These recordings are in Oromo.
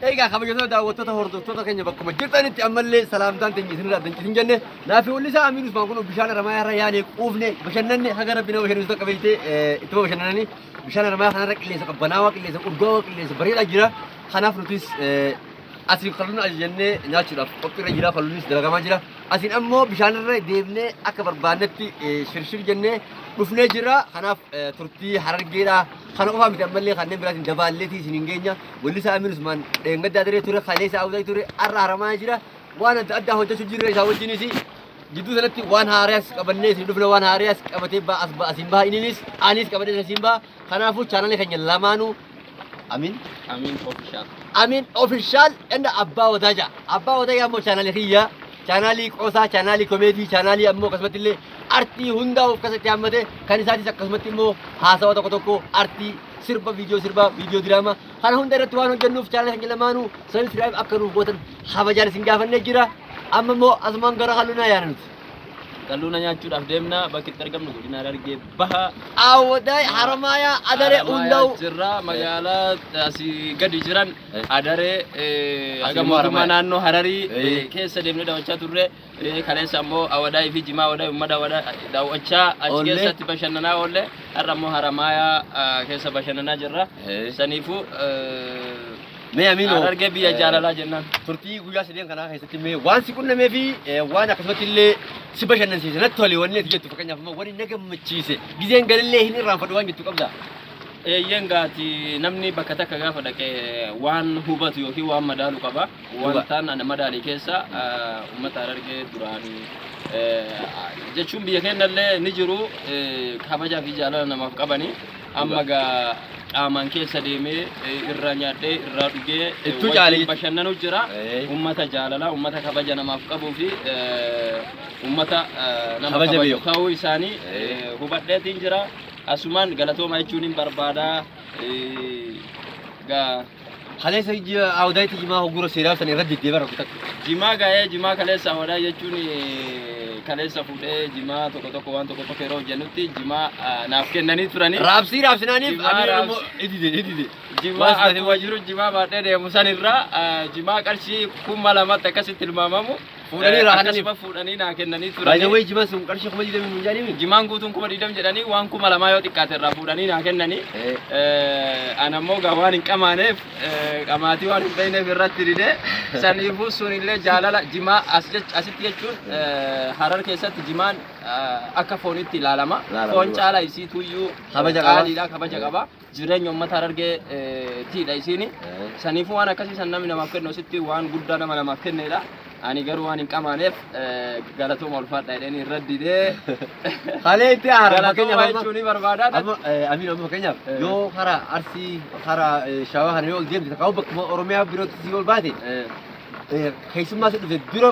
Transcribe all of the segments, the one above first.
Egaa kabajatoota daawwattoota hordoftoota keenya bakkuma jirtanitti ammallee salaamtaan teenya isinirraa danqisin jenne naafi wallisaa Amiin Usmaan kun bishaan Haramayaa irra yaanee quufne bashannanne haga rabbi nama bashannansiisu takka beektee ittuma bashannananii bishaan Haramayaa kanarra qilleensa qabbanaawaa qilleensa urgaawaa qilleensa bareedaa jira. Kanaaf nutis asiin kalluun ajajannee nyaachuudhaaf qophiirra jira kalluunis dalagamaa jira. Asiin ammoo bishaanirra deemnee akka barbaannetti shirshir jennee dhufnee jira. Kanaaf turtii Harargeedhaa kana qofaa miti ammallee kanneen biraatiin dabaalleetii isin hin geenya. Wallisaa Amiin Usmaan dheengaddaa diree ture, kaleessa Awudaay ture, har'a Haramaaya jira. Waan adda addaa hojjechuu jirra isaa wajjinis. Jidduu sanatti waan haaraas qabannee isin dhufna waan haaraas qabatee ba'a as ba'a asiin ba'a inninis anis qabadee asiin ba'a. Kanaafuu chaanaalii keenya lamaanuu Amin Amin official. Amin official inda Abbaa Wadaaja. Abbaa Wadaaja ammoo chaanaalii kiyya. Chaanaalii qoosaa, chaanaalii komeedii, chaanaalii ammoo akkasumatti illee artii hundaa of keessatti hammate kan isaatis akkasumatti immoo haasawa tokko tokko artii sirba viidiyoo sirba viidiyoo diraamaa kana hunda irratti waan hojjennuuf chaanaalii keenya lamaanuu subscribe akka nuuf gootan kabajaan isin gaafannee jira. Amma immoo asumaan gara halluu yaana nuti. Qalluuna nyaachuudhaaf deemna. Bakki itti argamnu godina Harargee Baha. Awwadaay Haramaaya Adaree Haramaaya Hundaa'u. jirra. Magaalaa asii gadi jiran Adaree Asii haga immoo mootummaa Haramaaya. naannoo Hararii keessa deemnee daawwachaa turre. Kaleessa ammoo Awadaay fi Jimaa Awadaay uummata Awadaay daawwachaa achi Oollee. keessatti bashannanaa oolle. Har'a ammoo Haramaaya keessa bashannanaa jirra. Saniifuu Mee Amiinoo. Harargee biyya jaalalaa jennaan. Turtii guyyaa sadeen kanaa keessatti mee waan si qunnamee fi waan akkasumatti illee si bashannansiise natti tole wanni ati jettu fakkeenyaaf immoo wanni na gammachiise gizeen galillee hin irraanfadhu waan jettu qabda. Eeyyeen gaati namni bakka takka gaafa dhaqe waan hubatu yookiin waan madaalu qaba. Wantaan ana madaali keessa uummata Harargee duraan jechuun biyya keenyallee ni jiru kabajaa fi jaalala namaaf qabani. Amma gaa qaamaan keessa deemee irraa nyaadhee irraa dhugee Ittuu caale wajjin jechuudha. bashannanu jira. Uummata jaalalaa, uummata kabaja namaaf qabuu fi uummata nama Kabaja kabaju beeku. ta'uu isaanii hubadheetiin jira. Asumaan galatooma jechuun hin barbaada. Gaa Kaleessa ji'a Awdaayitti jimaa hoggura seeraa sana irra deddeebi'a rakku takka. Jimaa ga'ee jimaa kaleessa Awdaay jechuun kaleessa fuudhee jimaa tokko tokko waan tokko tokko yeroo hojjennutti jimaa naaf kennanii turanii. Raabsii raabsinaaniif Jimaa amiin raabsi. immoo idide idide. Jimaa Waan sitti akkuma jiru jimaa baadhee deemu sanirraa jimaa qarshii 2000tti akkasitti tilmaamamu. Fuudhanii irraa kennaniif. Akkasuma fuudhanii naa kennanii By the turanii. way jimaan sun qarshii 20,000 hin jaaniimi. Jimaan guutuun 20,000 jedhanii waan 2000 yoo xiqqaate irraa fuudhanii naa kennanii. Ana immoo gaa waan hin qamaaneef qamaatii waan hin beekneef irratti didee saniifuu sunillee jaalala jimaa as asitti jechuun Harar keessatti jimaan akka foonitti ilaalama. Ilaalama, Foon dhugaa. caala isiituyyuu Kabaja qaba. qaaliidha kabaja qaba. Jireenya uummata Harargee tiidha isiini. Saniifuu waan akkasii san namni namaaf kennu asitti waan guddaa nama namaaf kennedha. Ani garuu waan hin qamaaneef galatooma ulfaadha jedheen irra didee. Kalee itti aara Galatooma fakkeenyaaf amma jechuun ni barbaada. amma Amiin amma fakkeenyaaf yoo karaa Arsii karaa Shawaa kana yoo ol deemte takka bakkuma Oromiyaa birootti si ol baate keessummaa si dhufe dura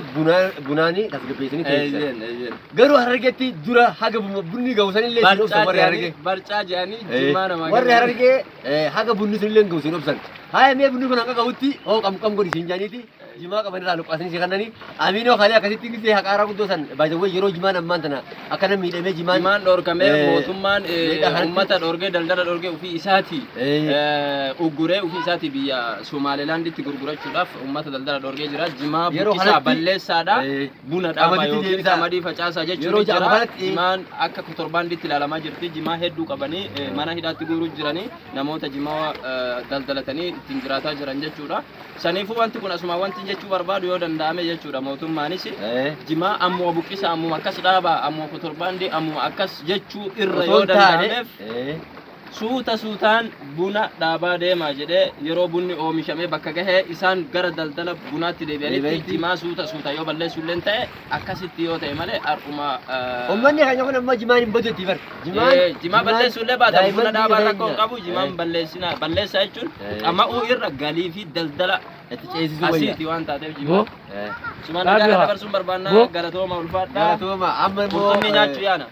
bunaanii tasgabbeessanii teessisan. Eeyyeen eeyyeen. Garuu Harargeetti dura haga bunni gahu sanillee siin obsan Barcaa warri jedhanii Harargee. barcaa jedhanii jimaa namaa Warri kennan. Harargee haga bunni sunillee hin gahu siin obsan. Haaya mee bunni kun hanga gahutti hoo qam qam godhi siin jaaniiti jimaa qaban irraa luqqaasanii si kannanii Amiinoo kalee akkasitti gisee haqaaraa guddoo san baay'ee yeroo jimaan ammaan tana akkana miidhamee jimaan Jimaan dhorkamee mootummaan miidhaa kanatti- uummata dhorgee daldala dhorgee ofii isaatii ugguree ofii isaatii biyya Somaalilaanditti gurgurachuudhaaf uummata daldala dhorgee jira. Jimaa Yeroo buqqisaa kanatti- balleessaadha. Buna dhaabaa Qamadiitti yookiin deebisaa. qamadii facaasaa jechuun Yeroo jira. jedhamu kanatti- Jimaan akka kotorbaandiitti ilaalamaa jirti. Jimaa hedduu qabanii mana hidhaatti guuruu jiranii namoota jimaa daldalatanii ittiin jiraataa jiran jechuudha. Saniifuu wanti kun asuma wanti jechuu barbaadu yoo danda'ame jechuudha mootummaanis jimaa ammuma buqqisa ammuma akkas dhaabaa ammuma kotorbaandii ammuma akkas jechuu irra Osoo yoo hin taane danda'ameef suuta suutaan buna dhaabaa deemaa jedhee yeroo bunni oomishamee bakka gahee isaan gara daldala bunaatti deebi'anitti Deebi'anitti. jimaa suuta suuta yoo balleessu illee ta'e akkasitti yoo ta'e malee har'uma Uummanni keenya kun ammoo jimaan hin badu itti bar. Jimaan Jimaa balleessuu illee baatan buna daa'imman dhaabaa biyya rakkoo hin keenya. qabu jimaan balleessina balleessaa jechuun qama'uu irra galii fi daldala Itti ceesisuu wayya. asiiti waan taateef jimaa. Sumaan Dhaabbii nagaa haa. dabarsuun barbaannaa Boo. galatooma ulfaadhaa. Galatooma amma immoo Qurxummii nyaachuu yaana.